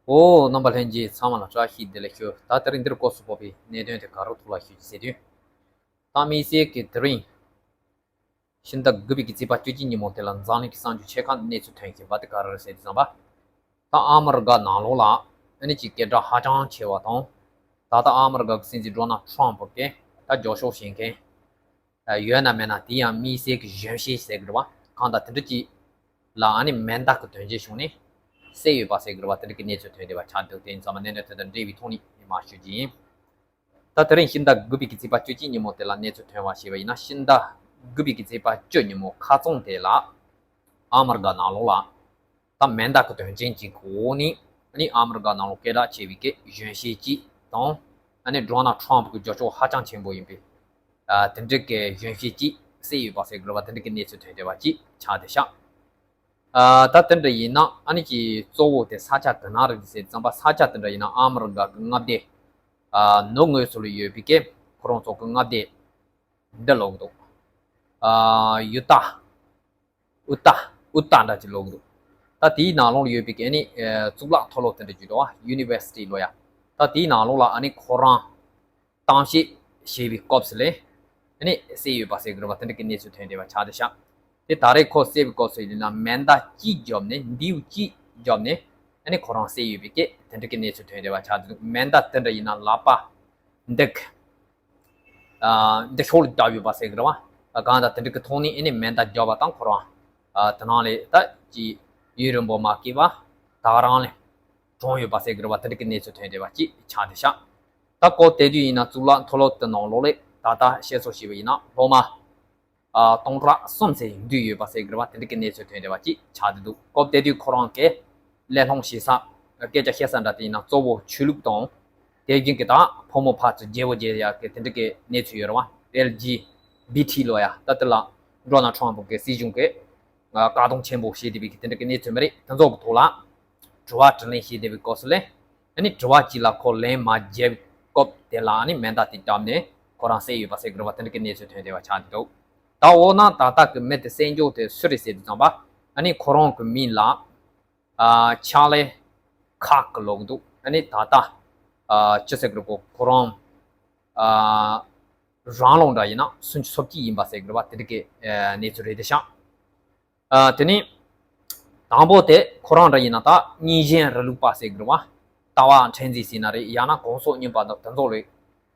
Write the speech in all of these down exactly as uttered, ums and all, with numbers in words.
ཨོ། རྣམ་པ་ལྷན་རྒྱས་ཚང་མ་ལ་བཀྲ་ཤིས་བདེ་ལེགས་ཞུ། ད་དེ་རིང་འདིར་སྐོར་སུ་ཕོག་པའི་གནད་དོན་དེ་ག་རོ་ཐོག་ལ་ཞུ་རྒྱུ་ཟེར་དུས། ད་དམིགས་བསལ་གྱི་དེ་རིང་ཕྱི་ཟླ་དགུ་པའི་གི་ཚེས་པ་བཅུ་གཅིག་ཉིན་མོ་དེ་ལ་འཛམ་གླིང་གི་གསར་འགྱུར་ཆེ་ཁག་གནས་ཚུལ་ཐོན་བཞིན་པ་དེ་ག་རེ་རེད་ཟེར་དུས་ཙམ་པ། ད་ཨ་མི་རི་ཀ་ནང་ལོགས་ལ་ཨ་ནི་ཅིག་སྐད་གྲགས་ཧ་ཅང་ཆེ་བ་དང་། ད་ལྟ་ཨ་མི་རི་ཀ་གི་སྲིད་འཛིན་ཌོ་ནལ་ཊམ་ཕུ་གིས་ད་མགྱོགས་ཤོག་བྱེད་མཁན་ཡོད་ན་མེད་ན། དེ་ཡང་དམིགས་བསལ་གྱི་གཞོན་སྐྱེས་ཟེར་གི་རེད་བ། གང་ལྟར་དེ་འདྲ་ཅིག་ལ་ཨ་ནི་མེ་མདའ་གི་དོན་རྐྱེན་བྱུང་ནས་བསད་ཡོད་པ་ཟེར་གི་རེད་བ། དེ་འདྲ་གི་གནས་ཚུལ་ཐོན་བསྡད་པ་ཆགས་འདུག་དེ་ཡིན་ཙང་མ་གནད་དོན་དེ་དང་འབྲེལ་བའི་ཐོག་ནས་མར་ཞུ་རྒྱུ་ཡིན། ད་དེ་རིང་ཕྱི་ཟླ་དགུ་པའི་གི་ཚེས་པ་བཅུ་གཅིག་ཉིན་མོ་དེ་ལ་གནས་ཚུལ་ཐོན་པ་ཞེས་པ་ཡིན་ན། ཕྱི་ཟླ་དགུ་པའི་གི་ཚེས་པ་བཅུ་ཉིན་མོ་ཁ་རྩང་དེ་ལ་ཨ་མི་རི་ཀ་ནང་ལོགས་ལ་ད་མེ་མདའ་གི་དོན་རྐྱེན་གཅིག་གི་འོག་ནས་ཨ་ནི་ཨ་མི་རི་ཀ་ནང་ལོགས་སྐད་གྲགས་ཆེ་བའི་གི་གཞོན་སྐྱེས་གཅིག་དང་། ཨ་ནི་ཌོ་ནལ་ཊམ་ཕུ་གི་རྒྱབ་སྐྱོར་ཧ་ཅང་ཆེན་པོ་ཡིན་པའི་ཨ་དེ་འདྲ་གི་གཞོན་སྐྱེས་གཅིག་བསད་ཡོད་པ་ཟེར་གི་རེད་བ། དེ་འདྲ་གི་གནས་ཚུལ་ཐོན་བསྡད་པ་ཅིག་ཆགས་བསྡད་ཤག་ཨ་ད་དེ་འདྲ་ཡིན་ན་ཨ་ནི་ཀྱི་གཙོ་བོ་དེ་ས་ཆ་ག་ན་རེད་ཟེར་ཙམ་པ། ས་ཆ་དེ་འདྲ་ཡིན་ན་ཨ་མི་རི་ཀ་གི་མངའ་སྡེ་ཨ་ནུབ་ངོས་སུ་ལ་ཡོད་པའི་གི་ཁོ་རང་ཚོ་གི་མངའ་སྡེ་འདི་ལབ་གི་འདུག་ཨ་ཡུ་ཏཱ། ཨུ་ཏཱ། ཨུ་ཏཱ་འདྲ་ཅིག་ལབ་གི་འདུག་ད་དེའི་ནང་ལོགས་ལ་ཡོད་པའི་གི་ཨ་ནི་ཨ་གཙུག་ལག་མཐོ་སློབ་དེ་འདྲ་ཅིག་འདུག་ཨ། ཡུ་ནི་ཝར་སི་ཊི་ལབ་ཡ། ད་དེའི་ནང་ལོགས་ལ་ཨ་ནི་ཁོ་རང་གཏམ་བཤད་བྱེད་པའི་སྐབས་སུ་ལ་ཨ་ནི་བསད་ཡོད་པ་ཟེར་གི་རེད་བ། དེ་འདྲ་གི་གནས་ཚུལ་ཐོན་བསྡད་པ་ཆགས་བསྡད་ཤག་དེ་ད་རེས་ཁོ་བསད་པའི་སྐབས་སུ་ཡིན་ན་མེ་མདའ་གཅིག་བརྒྱབ་ནས། མདེའུ་གཅིག་བརྒྱབ་ནས་ཨ་ནི་ཁོ་རང་བསད་ཡོད་པའི་གི་དེ་འདྲ་གི་གནས་ཚུལ་ཐོན་བསྡད་པ་ཆགས་འདུག་མེ་མདའ་དེ་འདྲ་ཡིན་ན་ལག་པ་འདི་གི་ཨ་འདི་ཤོག་ལ་བརྒྱབ་ཡོད་པ་ཟེར་གི་རེད་བ། གང་ལྟར་དེ་འདྲ་གི་ཐོག་ནས་ཨ་ནི་མེ་མདའ་བརྒྱབ་པ་དང་ཁོ་རང་ཨ་དེ་ནང་ལས་ད་ཅི་ཡུན་རིང་པོ་མ་སྐྱེས་པ་ད་ག་རང་ལ་གྲོངས་ཡོད་པ་ཟེར་གི་རེད་བ། དེ་འདྲ་གི་གནས་ཚུལ་ཐོན་བསྡད་པ་ཅིག་ཆགས་བསྡད་ཤག་ད་སྐབས་དེ་དུས་ཡིན་ན་གཙུག་ལག་མཐོ་སློབ་དེ་ནང་ལོགས་ལ་ད་ལྟ་བཤད་སྲོལ་བྱས་པ་ཡིན་ན་སློབ་མ་ཨ་སྟོང་ཕྲག་གསུམ་ཙམ་འདུས་ཡོད་པ་ཟེར་གི་རེད་བ། དེ་འདྲ་གི་གནས་ཚུལ་ཐོན་བསྡད་པ་ཅིག་ཆགས་བསྡད་འདུག་སྐབས་དེ་དུས་ཁོ་རང་གི་ལས་སློང་བྱེད་ས་སྐད་ཆ་བཤད་ས་འདྲ་དེ་ཡིན་ན་གཙོ་བོ་ཆོས་ལུགས་དང་། དེ་བཞིན་གྱི་ད་ཕོ་མོ་ཕར་ཚུར་བརྗེ་པོ་བརྗེ་ཡག་གི་དེ་འདྲ་གི་གནས་ཚུལ་ཡོད་རེད་བ། ཨེལ་ཇི་བི་ཊི་ལབ་ཡ། ད་དེ་ལ་ཌོ་ནལ་ཊམ་ཕུ་གི་སྲིད་གཞུང་གིས་ཨ་བཀག་སྡོམ་ཆེན་པོ་བྱས་བསྡད་པའི་གི་དེ་འདྲ་གི་གནས་ཚུལ་མ་རེད། དེ་ཚོ་གི་ཐོག་ལ་དྲི་བ་དྲིས་ལན་བྱས་བསྡད་པའི་སྐབས་སུ་ལ་ཨ་ནི་དྲི་བ་གཅིག་ལ་ཁོ་ལན་མ་བརྒྱབ་སྐབས་དེ་ལ་ཨ་ནི་མེ་མདའ་དེ་བརྒྱབ་ནས་ཁོ་རང་བསད་ཡོད་པ་ཟེར་གི་རེད་བ། དེ་འདྲ་གི་གནས་ཚུལ་ཐོན་བསྡད་པ་ཆགས་བསྡད་འདུག་ད་འོ་ན་ད་ལྟ་གི་མི་དེ་བསད་མཁན་དེ་སུ་རེད་ཟེར་དུས་ཙམ་པ། ཨ་ནི་ཁོ་རང་གི་མིང་ལ་ཨ་ཆར་ལི་ཁག་གི་ལབ་གི་འདུག་ཨ་ནི་ད་ལྟ་ཨ་ཅི་ཟེར་གི་རེད་གོ། ཁོ་རང་ཨ་རང་ལོ་འདྲ་ཡིན་ན་སུམ་ཅུ་སོ་གཅིག་ཡིན་པ་ཟེར་གི་རེད་བ། དེ་འདྲ་གི་ཨ་གནས་ཚུལ་རེད་དེ་ཤག་ཨ་དེ་ནས་དང་པོ་དེ་ཁོ་རང་འདྲ་ཡིན་ན་ད་གཉིས་གཞན་རིང་ལུགས་པ་ཟེར་གི་རེད་བ། ལྟ་བ་མཁྲེགས་འཛིན་ཟེར་ན་རེད། ཡང་ན་གོང་ས་མཆོག་གཉིས་པ་དང་དེ་ཚོ་ལ་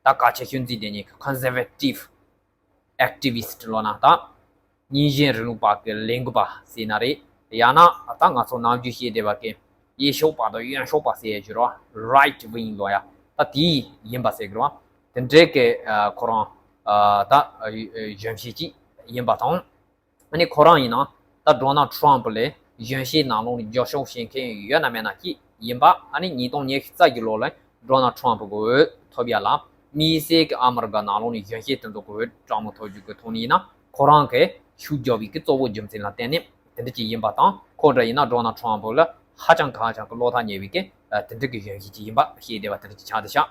ད་གལ་ཆེ་ཤོས་འཛིན་བསྡད་མཁན་གི་ཁོན་སར་ཝེ་ཊིབ་ཨེག་ཊི་བི་སི་ཊི་ལབ་ན་ད་གཉིས་གཞན་རིང་ལུགས་པ་གི་ལས་འགུལ་པ་ཟེར་ན་རེད། ཡང་ན་ད་ང་ཚོ་ནམ་རྒྱུན་བཤད་བསྡད་པ་གི་ཡེ་ཤུ་པ་དང་གཡོན་ཕྱོགས་པ་ཟེར་ཡ་ཞིག་རེད་བ། རའིཊ་ཝིང་ལབ་ཡ། ད་དེ་ཡིན་པ་ཟེར་གི་རེད་བ། དེ་འདྲའི་གི་ཨ་ཁོ་རང་ཨ་ད་ཨ་གཞོན་སྐྱེས་ཅིག་ཡིན་པ་དང་། ཨ་ནི་ཁོ་རང་ཡིན་ན་ད་ཌོ་ནལ་ཊམ་ཕུ་ལ་གཞོན་སྐྱེས་ནང་ལོགས་ནས་རྒྱབ་སྐྱོར་བྱེད་མཁན་ཡོད་ན་མེད་ན་གཅིག་ཡིན་པ། ཨ་ནི་ཉིས་སྟོང་ཉི་ཤུ་རྩ་བཞི་ལོ་ལ་ཌོ་ནལ་ཊམ་ཕུ་གི་འོས་ཐོབ་ཡ་ལ་དམིགས་བསལ་གྱི་ཨ་མི་རི་ཀ་ནང་ལོགས་ནས་གཞོན་སྐྱེས་དེ་ཚོ་གི་འོས་དྲང་མོ་ཐོབ་རྒྱུ་གི་ཐོག་ནས་ཡིན་ན་ཁོ་རང་གིས་ཤུགས་རྒྱབ་པའི་གི་གཙོ་བོ་རྒྱུ་མཚན་ལ་བརྟེན་ནས་དེ་འདྲ་ཅིག་ཡིན་པ་དང་། ཁོ་འདྲ་ཡིན་ན་ཌོ་ནལ་ཊམ་ཕུ་ལ་ཧ་ཅང་གང་ཅང་གི་བློ་ཐག་ཉེ་བའི་གི་དེ་འདྲ་གི་གཞོན་སྐྱེས་ཅིག་ཡིན་པ་ཤེས་བསྡད་པ་དེ་འདྲ་ཅིག་ཆགས་བསྡད་ཤག་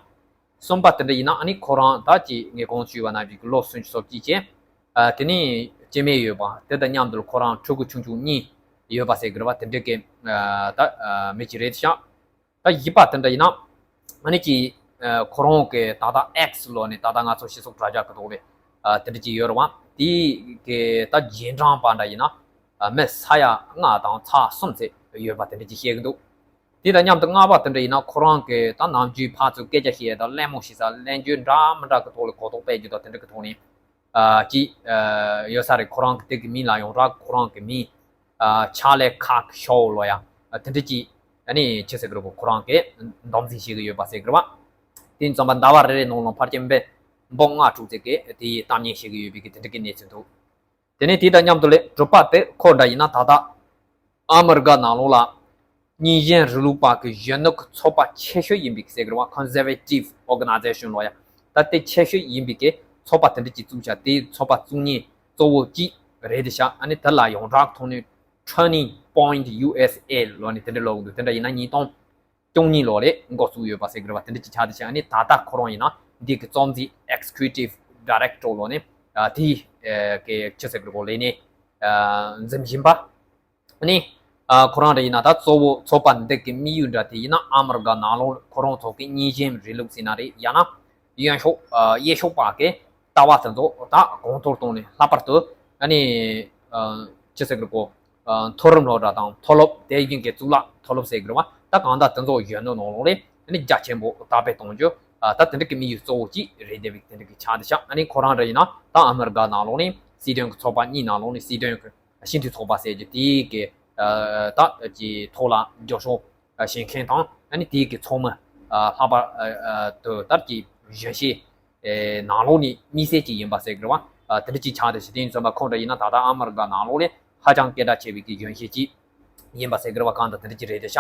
གསུམ་པ་དེ་འདྲ་ཡིན་ན་ཨ་ནི་ཁོ་རང་ད་ཅིག་ངས་གོང་ཞུས་པ་ནང་བཞིན་གྱི་ལོ་སུམ་ཅུ་སོ་གཅིག་བྱས། ཨ་དེ་ནས་སྐྱེ་དམན་ཡོད་པ་དེ་དང་མཉམ་དུ་ཁོ་རང་ཕྲུ་གུ་ཆུང་ཆུང་གཉིས་ཡོད་པ་ཟེར་གི་རེད་བ། དེ་འདྲ་གི་ཨ་ད་ཨ་མི་ཅིག་རེད་ཤག་ད་བཞི་པ་དེ་འདྲ་ཡིན་ན་ཨ་ནི་ཅིག་ཨ་ཁོ་རང་གི་ད་ལྟ་ཨེགས་ལབ་ནས་ད་ལྟ་ང་ཚོ་སྤྱི་ཚོགས་དྲ་རྒྱ་གི་ཐོག་ལ་ཨ་དེ་འདྲ་ཅིག་ཡོད་རེད་བ། དེ་གི་ད་རྗེས་འབྲང་པ་འདྲ་ཡིན་ན་ཨ་མི་ས་ཡ་ལྔ་དང་ཚེག་གསུམ་ཙམ་ཡོད་པ་དེ་འདྲ་ཅིག་བཤད་གི་འདུག་དེ་དང་མཉམ་དུ་ལྔ་པ་དེ་འདྲ་ཡིན་ན་ཁོ་རང་གི་ད་ནམ་རྒྱུན་ཕར་ཚུར་སྐད་ཆ་བཤད་དང་གླེང་མོལ་བྱེད་ས་གླེང་བརྗོད་འདྲ་མི་འདྲ་གི་ཐོག་ལ་གོ་རྟོགས་སྤེལ་རྒྱུ་དང་དེ་འདྲ་གི་ཐོག་ནས་ཨ་ཅིག་ཨ་ཡོད་ས་རེད། ཁོ་རང་གི་དེ་གི་མིང་ལ་ཡོངས་གྲགས་ཁོ་རང་གི་མིང་ཨ་ཆར་ལི་ཁག་ཤོ་ལབ་ཡ། ཨ་དེ་འདྲ་ཅིག་ཨ་ནི་ཅི་ཟེར་གི་རེད་གོ། ཁོ་རང་གིས་མདོ་འཛིན་བྱེད་གི་ཡོད་པ་ཟེར་གི་རེད་བ། དེ་ཙམ་པ་ཟླ་བ་རེ་རེ་ནང་ལ་ཕལ་ཆེར་འབུམ་འབུམ་ལྔ་དྲུག་ཙམ་གིས་དེའི་གཏམ་ཉན་བྱེད་གི་ཡོད་པའི་གི་དེ་འདྲ་གི་གནས་ཚུལ་འདུག་དེ་ནས་དེ་དང་མཉམ་དུ་ལས་དྲུག་པ་དེ་ཁོ་འདྲ་ཡིན་ན་ད་ལྟ་ཨ་མི་རི་ཀ་ནང་ལོགས་ལ་གཉིས་གཞན་རིང་ལུགས་པ་གི་གཞོན་ནུ་གི་ཚོགས་པ་ཆེ་ཤོས་ཡིན་པའི་ཟེར་གི་རེད་བ། Conservative Organization ལབ་ཡ། ད་དེ་ཆེ་ཤོས་ཡིན་པའི་གི་ཚོགས་པ་དེ་འདྲ་ཅིག་བཙུགས་ཤག་དེའི་ཚོགས་པ་བཙུགས་མཁན་གཙོ་བོ་གཅིག་རེད་དེ་ཤག་ཨ་ནི་དེ་ལ་ཡོངས་གྲགས་ཐོག་ནས་Turning Point ཡུ་ཨེས་ཨེ་ལབ་ནས་དེ་འདྲ་ལབ་གི་འདུག་དེ་འདྲ་ཡིན་ན་ཉིས་སྟོང་བཅུ་གཉིས་ལོ་ལས་འགོ་བཙུགས་ཡོད་པ་ཟེར་གི་རེད་བ། དེ་འདྲ་ཅིག་ཆགས་བསྡད་ཤག་ཨ་ནི་ད་ལྟ་ཁོ་རང་ཡིན་ན་འདི་གི་རྩོམ་སྒྲིག་Executive Director ལབ་ནས་ཨ་དེའི་ཨ་གི་ཅི་ཟེར་གི་རེད་གོ། ལས་གནས་ཨ་འཛིན་བཞིན་པ། ཨ་ནི་ ཨ་ཁོ་རང་རེད་ཡིན་ན་ད་གཙོ་བོ་ཚོགས་པ་འདི་གི་དམིགས་ཡུལ་འདྲ་དེ་ཡིན་ན་ཨ་མི་རི་ཀ་ནང་ལོགས་ཁོ་རང་ཚོ་གི་གཉིས་གཞན་རིང་ལུགས་ཟེར་ན་རེད་ཡང་ན་གཡོན་ཕྱོགས་ཨ་གཡས་ཕྱོགས་པ་གི་ལྟ་བ་དེ་ཚོ་ད་གོང་མཐོར་གཏོང་ནས་ལྷག་པར་དུ་ཨ་ནི་ཨ་ཅི་ཟེར་གི་རེད་གོ་ཨ་མཐོ་རིམ་སློབ་གྲྭ་དང་མཐོ་སློབ་དེ་བཞིན་གྱི་གཙུག་ལག་མཐོ་སློབ་ཟེར་གི་རེད་བ། ད་གང་ལྟར་དེ་ཚོ་གཞོན་ནུ་ནང་ལོགས་ལས་ཨ་ནི་རྒྱ་ཆེན་པོ་དར་སྤེལ་གཏོང་རྒྱུ་ཨ་ད་དེ་འདྲ་གི་དམིགས་ཡུལ་གཙོ་བོ་གཅིག་རེད་བསྡད་པའི་དེ་འདྲ་གི་ཆ་དེ་ཤག་ཨ་ནི་ཁོ་རང་རེད་ཡིན་ན་ད་ཨ་མི་རི་ཀ་ནང་ལོགས་ནས་སྲིད་དོན་གྱི་ཚོགས་པ་གཉིས་ནང་ལོགས་ནས་སྲིད་དོན་གྱི་སྤྱི་འཐུས་ཚོགས་པ་ཟེར་རྒྱུ་དེའི་གི་ཨ་ད་ཀྱི་ཐོག་ལ་རྒྱབ་སྐྱོར་བྱེད་མཁན་དང་ཨ་ནི་དེའི་གི་ཚོགས་མི་ཨ་ལྷག་པར་ཨ་ཨ་དུ་ལྟར་གྱི་གཞོན་སྐྱེས་ཨེ་ནང་ལོགས་ནས་དམིགས་བསལ་གྱི་ཡིན་པ་ཟེར་དགོས་རེད་བ། ཨ་དེ་འདྲ་ཅིག་ཆགས་ཏེ་ཞེས་དེ་ཡིན་ཙམ་པ་ཁོང་འདྲ་ཡིན་ན་ད་ལྟ་ཨ་མི་རི་ཀ་ནང་ལོགས་ལས་ཧ་ཅང་སྐད་གྲགས་ཆེ་བའི་གི་གཞོན་སྐྱེས་ཅིག་ཡིན་པ་ཟེར་དགོས་རེད་བ། གང་ལྟར་དེ་འདྲ་ཅིག་རེད་དེ་ཤག་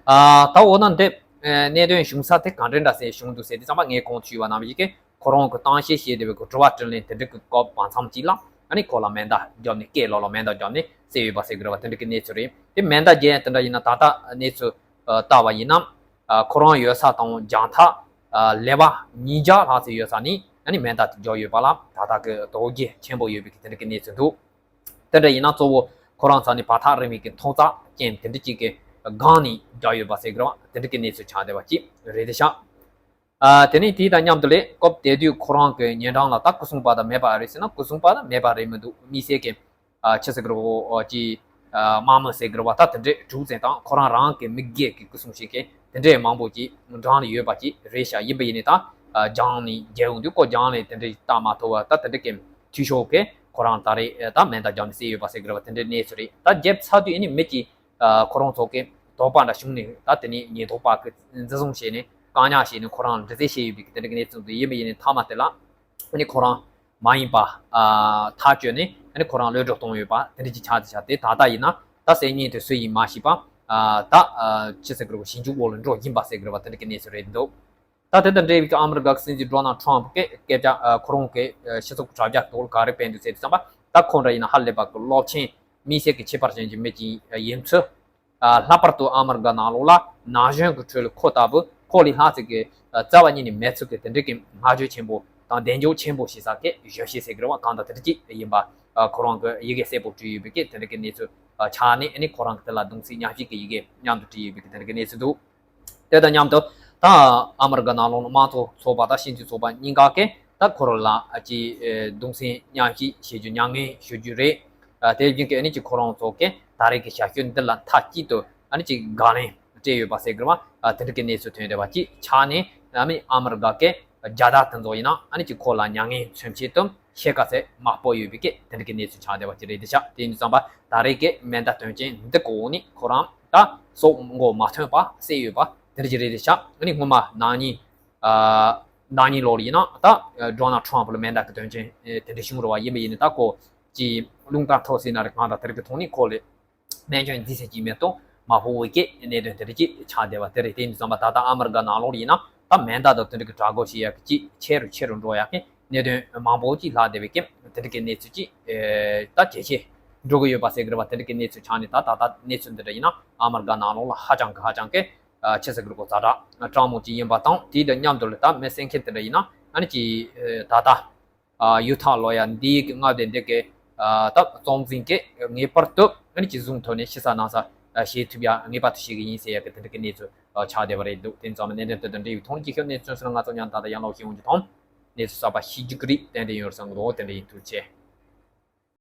ཨ་ད་འོ་ན་འདི་ཨེ་གནད་དོན་བྱུང་ས་དེ་ག་འདྲ་འདྲ་ཟེར་བྱུང་འདུག་ཟེར་དུས་ཙམ་པ་ངས་གོང་དུ་ཞུས་པ་ནང་བཞིན་གྱི་ཁོ་རང་གི་གཏམ་བཤད་བྱས་བསྡད་པའི་གི་དྲི་བ་དྲིས་ལན་དེ་འདྲ་གི་སྐབས་བར་མཚམས་ཅིག་ལ་ཨ་ནི་ཁོ་ལ་མེ་མདའ་བརྒྱབ་ནས་སྐེ་ལོག་ལ་མེ་མདའ་བརྒྱབ་ནས་བསད་ཡོད་པ་ཟེར་དགོས་རེད་བ། དེ་འདྲ་གི་གནས་ཚུལ་རེད། དེ་མེ་མདའ་བརྒྱབ་ཡ་དེ་འདྲ་ཡིན་ན་ད་ལྟ་གནས་ཚུལ་ཨ་ལྟ་བ་ཡིན་ན་ཨ་ཁོ་རང་ཡོད་ས་དང་རྒྱང་ཐག་ཨ་ཀླད་པ་ཉིས་བརྒྱ་ལྷག་ཙམ་ཡོད་ས་ནས་ཨ་ནི་མེ་མདའ་དེ་བརྒྱབ་ཡོད་པ་ལ་ད་ལྟ་གི་དོགས་གཞི་ཆེན་པོ་ཡོད་པའི་གི་དེ་འདྲ་གི་གནས་ཚུལ་འདུག་དེ་འདྲ་ཡིན་ན་གཙོ་བོ་ཁོ་རང་ཚོ་ནི་བར་ཐག་རིང་བའི་གི་མཐོང་རྩ་ཅན་དེ་འདྲ་ཅིག་གི་སྒང་ནས་བརྒྱབ་ཡོད་པ་ཟེར་གི་རེད་བ། དེ་འདྲ་གི་གནས་ཚུལ་ཆགས་བསྡད་པ་ཅིག་རེད་དེ་ཤག་ཨ་དེ་ནས་དེ་དང་མཉམ་དུ་ལས་སྐབས་དེ་དུས་ཁོ་རང་གི་ཉེ་འགྲམ་ལ་ད་སྐུ་སྲུང་པ་དང་མེད་པ་རེད་ཟེར་ན་སྐུ་སྲུང་པ་དང་མེད་པ་རེད་མི་འདུག་དམིགས་བསལ་གི་ཨ་ཆི་ཟེར་གི་རེད་གོ་ཨ་ཅི་ཨ་དམག་མི་ཟེར་གི་རེད་བ། ད་དེ་འདྲའི་དྲུག་ཙམ་དང་ཁོ་རང་རང་གི་མི་སྒེར་གི་སྐུ་སྲུང་བྱེད་མཁན་དེ་འདྲའི་མང་པོ་ཅིག་འགྲམ་ལ་ཡོད་པ་ཅིག་རེད་ཤག་ཡིན་པ་ཡིན་ནའི་ད་ཨ་རྒྱང་ནས་རྒྱལ་ཡོང་དུས་ཁོ་རྒྱང་ནས་དེ་འདྲའི་ལྟ་མ་ཐུབ་པ་ད་དེ་འདྲ་གི་འཐུས་ཤོར་གི་ཁོ་རང་ད་རེས་ད་མེ་མདའ་བརྒྱབ་ནས་བསད་ཡོད་པ་ཟེར་གི་རེད་བ། དེ་འདྲའི་གནས་ཚུལ་རེད། ད་རྒྱབ་ཚར་དུས་ཨ་ནི་མི་གཅིག་ཨ་ཁོ་རང་ཚོ་གི་དོགས་པ་འདྲ་བྱུང་ནས་ད་དེ་ནས་ཉེན་རྟོག་པ་གི་འཛིན་བཟུང་བྱས་ནས་བཀག་ཉར་བྱས་ནས་ཁོ་རང་ལ་འདྲི་རྩད་བྱས་ཡོད་པའི་དེ་འདྲ་གི་གནས་ཚུལ་འདུག་ཡིན་པ་ཡིན་ནའི་མཐའ་མ་དེ་ལ་ཨ་ནི་ཁོ་རང་མ་ཡིན་པ་ཨ་ཐག་གཅོད་ནས་ཨ་ནི་ཁོ་རང་གློད་གྲོལ་བཏང་ཡོད་པ་དེ་འདྲ་ཅིག་ཆགས་ཏེ་ཆགས་ཏེ་ད་ལྟ་ཡིན་ན་ད་སང་ཉིན་དེ་སུ་ཡིན་མ་ཤེས་པ་ཨ་ད་ཨ་ཅི་ཟེར་གི་རེད་གོ་ཞིབ་འཇུག་འོག་ལ་འགྲོ་བཞིན་པ་ཟེར་གི་རེད་བ། དེ་འདྲ་གི་གནས་ཚུལ་རེད་འདུག་ད་དེ་དང་འབྲེལ་བའི་ཨ་མི་རི་ཀ་གི་སྲིད་འཛིན་ཌོ་ནལ་ཊམ་གི་སྐད་ཆ་ཨ་ཁོ་རང་གི་ཨ་སྤྱི་ཚོགས་དྲ་རྒྱ་ཐོག་ལ་ག་རེ་སྤེལ་འདུག་ཟེར་དུས་ཙམ་པ་ད་ཁོང་འདྲ་ཡིན་ན་ཧ་ལས་པ་གི་སློབ་ཆེན་དམིགས་བསལ་གྱི་ཁྱད་པར་ཅན་གྱི་མི་ཅིག་ཡིན་ཚུལ། ཨ་ལྷག་པར་དུ་ཨ་མི་རི་ཀ་ནང་ལོགས་ལ་ན་གཞོན་གྱི་ཁྲོད་ལ་ཁོ་ལྟ་བུ་ཁོ་ལས་ལྷག་ཙམ་གྱི་ཨ་རྩ་བ་ཉིད་ནས་མེད་ཚུལ་གྱི་དེ་འདྲ་གི་བསྔགས་བརྗོད་ཆེན་པོ་དང་གདེང་འཇོག་ཆེན་པོ་བྱེད་ས་གི་གཞོན་སྐྱེས་ཟེར་གི་རེད་བ། གང་ལྟར་དེ་འདྲ་ཅིག་ཡིན་པ་ཨ་ཁོ་རང་གི་ཡི་གེ་གསལ་པོ་བྲིས་ཡོད་པའི་གི་དེ་འདྲ་གི་གནས་ཚུལ་ཨ་ཆགས་ནས་ཨ་ནི་ཁོ་རང་གི་དེ་ལ་གདུང་སེམས་མཉམ་སྐྱེད་ཀྱི་ཡི་གེ་མཉམ་དུ་བྲིས་ཡོད་པའི་གི་དེ་འདྲ་གི་གནས་ཚུལ་འདུག་དེ་དང་མཉམ་དུ་ད་ཨ་མི་རི་ཀ་ནང་ལོགས་ལ་དམངས་གཙོ་ཚོགས་པ་དང་སྤྱི་འཐུས་ཚོགས་པ་གཉིས་ཀ་གིས་ད་ཁོ་རང་ལ་ཨ་ཅི་ཨེ་གདུང་སེམས་མཉམ་སྐྱེད་བྱེད་རྒྱུ་མྱ་ངན་ཞུ་རྒྱུ་རེད། ཨ་དེ་བཞིན་གྱི་ཨ་ནི་ཅིག་ཁོ་རང་ཚོ་གིས་ད་རེས་ཀྱི་ཞབས་ཞུ་འདི་ལ་མཐའ་གཅིག་ཏུ་ཨ་ནི་ཅིག་དགག་ལན་སྤྲད་ཡོད་པ་ཟེར་གི་རེད་བ། ཨ་དེ་འདྲ་གི་གནས་ཚུལ་ཐོན་བསྡད་པ་ཅིག་ཆགས་ནས་ཨ་ནི་ཨ་མི་རི་ཀ་གི་རྒྱལ་དར་དེ་ཚོ་ཡིན་ན་ཨ་ནི་ཅིག་ཁོ་ལ་མྱ་ངན་མཚོན་ཆེད་དུ་ཤེལ་དཀར་ཚེ་མ་སྤོ་ཡོད་པའི་སྐད་དེ་འདྲ་གི་གནས་ཚུལ་ཆགས་བསྡད་པ་ཅིག་རེད་དེ་ཤག་དེ་ཡིན་དུས་ཙམ་པ་ད་རེས་ཀྱི་མེ་མདའ་དོན་རྐྱེན་འདི་གི་འོག་ནས་ཁོ་རང་ད་སྲོག་མགོ་མ་ཐོན་པ་བསད་ཡོད་པ་དེ་འདྲ་ཅིག་རེད་དེ་ཤག་ཨ་ནི་སྔོན་མ་ན་ནིང་ཨ་ན་ནིང་ལོ་ལ་ཡིན་ན་ད་ཌོ་ནལ་ཊམ་ལ་མེ་མདའ་གི་དོན་རྐྱེན་དེ་འདྲ་བྱུང་རེད་བ། ཡིན་པ་ཡིན་ནའི་ད་ཁོ་ཀྱི་རླུང་རྟ་ཐོག་ཟེར་ན་རེད་གང་ལྟར་དེ་རིགས་ཀྱི་ཐོག་ནས་ཁོ་ལ། སྨན་བཅོས་འདི་ཟེར་གྱི་མེད་དོ། མ་ཕོ་བོའི་སྐད་གནད་དོན་དེ་རིགས་ཀྱི་ཆགས་བསྡད་པ་དེ་རེད། དེ་ཡིན་དུས་ཙམ་པ་ད་ལྟ་ཨ་མི་རི་ཀ་ནང་ལོགས་ཡིན་ན་ད་མེ་མདའ་དང་དེ་འདྲ་གི་དྲག་རྒོལ་བྱེད་ཡག་གི་ཅིག་ཆེ་རུ་ཆེ་རུ་འགྲོ་ཡག་གི་གནད་དོན་མང་པོ་ཅིག་ལྷག་བསྡད་པའི་སྐད་དེ་འདྲ་གི་གནས་ཚུལ་ཅིག་ད་ཇེ་ཆེ་འགྲོ་གི་ཡོད་པ་ཟེར་གི་རེད་བ། དེ་འདྲ་གི་གནས་ཚུལ་ཆགས་ནས་ད་ད་ལྟ་གནས་ཚུལ་འདི་འདྲ་ཡིན་ན་ཨ་མི་རི་ཀ་ནང་ལོགས་ལ་ཧ་ཅང་གི་ཧ་ཅང་གི་ཆེ་ཟེར་གི་རེད་གོ་ཛ་དྲག་གྲང་མོ་ཅིག་ཡིན་པ་དང་དེ་དང་མཉམ་དུ་ལ་ད་མི་བསད་མཁན་དེ་འདྲ་ཡིན་ན་ཨ་ནི་ཅིག་ད་ལྟ། ཨ་གཡུ་ཐག་ལོ་ཡ་འདིའི་གི་མངའ་སྡེ་འདི་གི་ཨ་ད་གཙང་འཛིན་གི་ངེས་པར་དུ་ཨ་ནི་ཅིག་བཟུང་ཐུབ་ནས་ཕྱི་ས་ནང་ས་ཨ་བྱེད་ཐུབ་ཡ་ངེས་པར་དུ་བྱེད་གི་ཡིན་ཟེར་ཡ་གི་དེ་འདྲ་གི་གནས་ཚུལ་ཨ་ཆགས་བསྡད་པ་རེད་འདུག་དེ་ཙམ་གནད་དོན་དེ་དང་འབྲེལ་བའི་ཐོག་ནས་ཅིག་ཤོད་གནས་ཚུལ་སོགས་ང་ཚོ་མཉམ་དུ་ད་ལྟ་ཡང་ལོག་ཤེས་འོང་རྒྱུ་དང་གནས་ཚུལ་གསར་པ་ཤེས་རྒྱུ་གི་རིགས་ཏན་ཏན་ཡོད་བསམ་གི་འདུག་དེ་འདྲ་ཡིན། ཐུགས་རྗེ་ཆེ།